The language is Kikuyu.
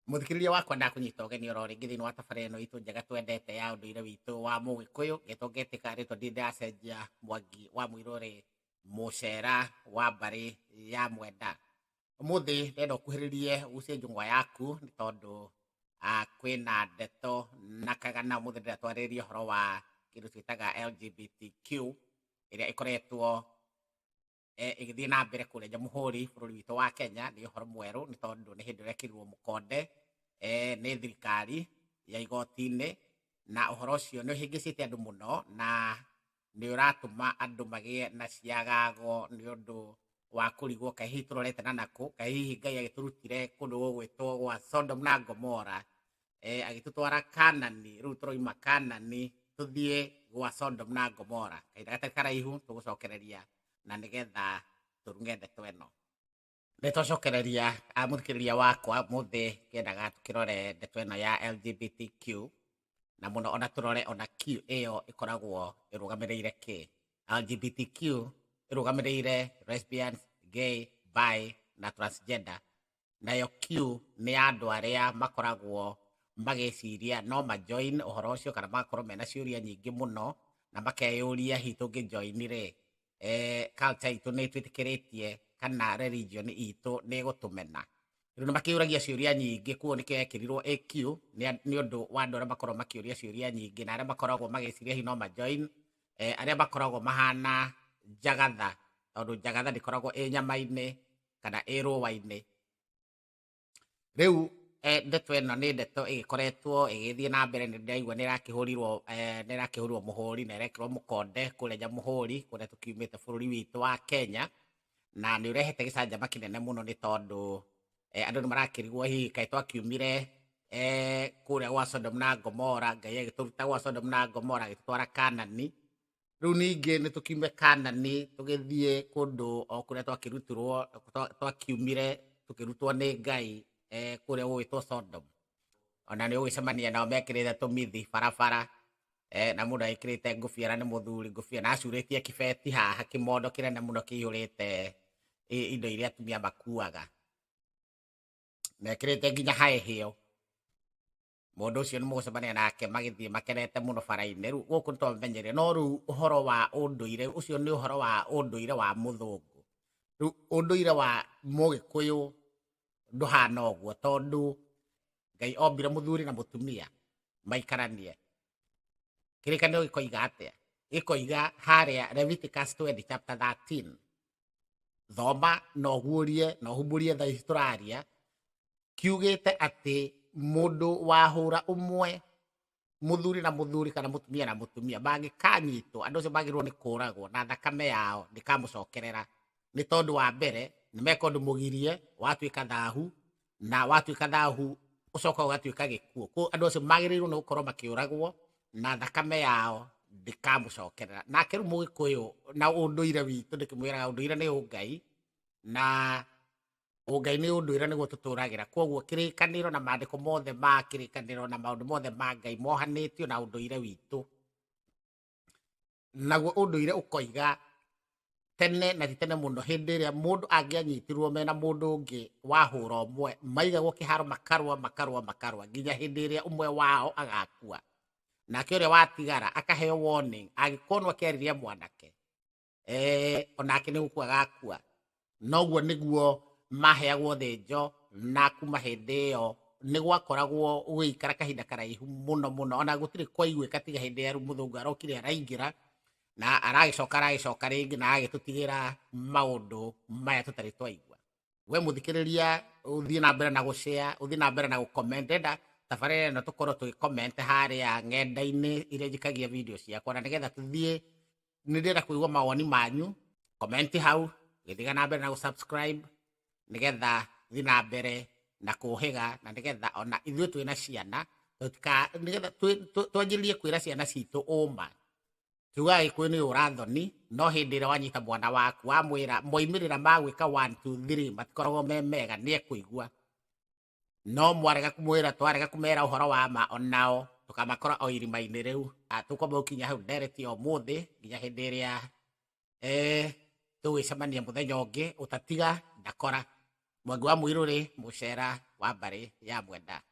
Mũthikĩrĩria wakwa, ndakũnyita ũgeni oro rĩngĩ thĩinĩ wa tabarĩra ĩno itũ njega twendete ya ũndũire witũ wa Mũgĩkũyũ. Ngetwo ngetĩka rĩtwa ndirĩ ndĩracenjia, Mwangi wa Mũirũrĩ, mũcera wa mbarĩ ya Mwenda. Ũmũthĩ ndĩrenda ũkuhĩrĩrie ũgucie njũng'wa yaku nĩ tondũ kwĩna ndeto na kagana. Ũmũthĩ ndĩrenda twarĩrĩrie ũhoro wa kĩndũ twĩtaga LGBTQ ĩrĩa ĩkoretwo ĩgĩthiĩ na mbere kũrĩa Jamhuri bũrũri witũ wa Kenya. Nĩ ũhoro mwerũ nĩ tondũ nĩ hĩndĩ ũrekĩrirwo mũkonde nĩ thirikari ya igoti-inĩ, na ũhoro ũcio nĩ ũhĩngĩcĩte andũ mũno na nĩ ũratũma andũ magĩe na ciagago nĩ ũndũ wa kũrigwo kaĩ hihi tũrorete na nakũ, kaĩ hihi Ngai agĩtũrutire kũndũ gũgwĩtwo gwa Sodom na Gomora, agĩtũtwara Kanani, rĩu tũroima Kanani tũthiĩ gwa Sodom na Gomora. Kahinda gatarĩ karaihu tũgũcokereria na nĩgetha tũrung'e ndeto ĩno. Nĩ twacokereria mũthikĩrĩria wakwa, mũthĩ kĩendaga tũkĩrore ndeto ĩno ya LGBTQ na mũno ona tũrore ona Q ĩyo ĩkoragwo ĩrũgamĩrĩire kĩ. LGBTQ ĩrũgamĩrĩire lesbians, gay, bi na transgender, nayo Q nĩ ya andũ arĩa makoragwo magĩciria no ma join ũhoro ũcio kana magakorwo mena ciũria nyingĩ mũno na makeyũria hihi tũngĩ join rĩ, culture itũ nĩ ĩtwĩtĩkĩrĩtie kana religion itũ nĩ ĩgũtũmena. Rĩu nĩ makĩũragia ciũria nyingĩ, kuo nĩkĩo yekĩrirwo AQ nĩ ũndũ wa andũ arĩa makoragwo makĩũria ciũria nyingĩ na arĩa makoragwo magĩciria hihi no ma join, arĩa makoragwo mahana njagatha, tondũ njagatha ndĩkoragwo ĩ nyama-inĩ kana ĩ rũa-inĩ. Rĩu ndeto ĩno nĩ ndeto ĩgĩkoretwo ĩgĩthiĩ na mbere. Nĩ ndĩraigua nĩ ĩrakĩhũrirwo mũhũri na ĩrekĩrwo mũkonde kũrĩa Jamhuri, kũrĩa tũkiumĩte bũrũri witũ wa Kenya, na nĩ ũrehete gĩcanjama kĩnene mũno nĩ tondũ andũ nĩ marakĩrigwo hihi kaĩ twakiumire kũrĩa gwa Sodom na Gomora, Ngai agĩtũruta gwa Sodom na Gomora agĩtũtwara Kanani, rĩu ningĩ nĩ tũkiume Kanani tũgĩthiĩ kũndũ o kũrĩa twakĩrutirwo, twakiumire tũkĩrutwo nĩ Ngai kũrĩa gũgwĩtwo Sodom. Ona nĩ ũgũcemania nao mekĩrĩte tũmithi barabara, na mũndũ agĩkĩrĩte ngũbia na nĩ mũthuri ngũbia na acurĩtie kĩbeti haha, kĩmondo kĩnene mũno kĩihũrĩte indo iria atumia makuaga, mekĩrĩte nginya high heel. Mũndũ ũcio nĩ mũgũcemania nake magĩthiĩ makenete mũno bara-inĩ. Rĩu gũkũ nĩ twamenyere, no rĩu ũhoro wa ũndũire ũcio nĩ ũhoro wa ũndũire wa mũthũngũ. Rĩu ũndũire wa Mũgĩkũyũ ndũhana ũguo, tondũ Ngai ombire mũthuri na mũtumia maikaranie. Kĩrĩkanĩro gĩkoiga atĩa? Gĩkoiga harĩa Leviticus 20 chapter 13, thoma na ũguũrie na ũhumbũrie thaa ici tũraria, kiugĩte atĩ mũndũ wahũra ũmwe, mũthuri na mũthuri kana mũtumia na mũtumia, mangĩkanyitwo, andũ acio magĩrĩirwo nĩ kũragwo na thakame yao ndĩkamũcokerera, nĩ tondũ wa mbere nĩ meka ũndũ mũgirie watuĩka thahu, na watuĩka thahu ũcoka ũgatuĩka gĩkuũ. Koguo andũ acio magĩrĩirwo nĩ gũkorwo makĩũragwo na thakame yao ndĩkamũcokerera. Nake rĩu Mũgĩkũyũ na ũndũire witũ, ndĩkĩmwĩraga ũndũire nĩ ũngai, na ũngai nĩ ũndũire nĩguo tũtũragĩra. Koguo kĩrĩkanĩro na maandĩko mothe ma kĩrĩkanĩro na maũndũ mothe ma Ngai mohanĩtio na ũndũire witũ. Naguo ũndũire ũkoiga tene na ti tene mũno, hĩndĩ ĩrĩa mũndũ angĩanyitirwo mena mũndũ ũngĩ wahũra ũmwe, maigagwo kĩharo, makarũa, makarũa, makarũa nginya hĩndĩ ĩrĩa ũmwe wao agakua, nake ũrĩa watigara akaheo warning, angĩkonwo akĩarĩria mwanake, onake nĩ gũkua agakua. Noguo nĩguo maheagwo thĩnjo, na kuma hĩndĩ ĩyo nĩ gwakoragwo gũgĩikara kahinda karaihu mũno mũno, ona gũtirĩ kwaiguĩka tiga hĩndĩ ya rĩu mũthũngũ arokire araingĩra na aragĩcoka aragĩcoka rĩngĩ na agagĩtũtigĩra maũndũ maya tũtarĩ twaigua. We mũthikĩrĩria, ũthiĩ na mbere na gũshare, ũthiĩ na mbere na gũcomment. Ndĩrenda tabarĩra ĩno tũkorwo tũgĩcomment harĩa ng'enda-inĩ iria njikagia video ciakwa, na nĩgetha tũthiĩ, nĩ ndĩrenda kũigua mawoni manyu. Comment hau, gĩthiga na mbere na gũ-subscribe nĩgetha thiĩ na mbere na kũhĩga, na nĩgetha ona ithuĩ twĩna ciana nĩgetha twanjĩrĩrie kwĩra ciana citũ ũma. Tugaga Gĩkũyũ nĩ ũra thoni, no hĩndĩ ĩrĩa wanyita mwana waku wamwĩra moimĩrĩra ma gwĩka 1 2 3 matikoragwo me mega, nĩ ekũigua. No mwarega kũmwĩra, twarega kũmera ũhoro wa ma, onao tũkamakora o irima-inĩ rĩu. Tũkwamba gũkinya hau ndereti ya ũmũthĩ nginya hĩndĩ ĩrĩa tũgwĩcemania mũthenya ũngĩ. Ũtatiga ndakora. Mwangi wa Mũirũrĩ, mũcera. wa mbarĩ ya Mwenda.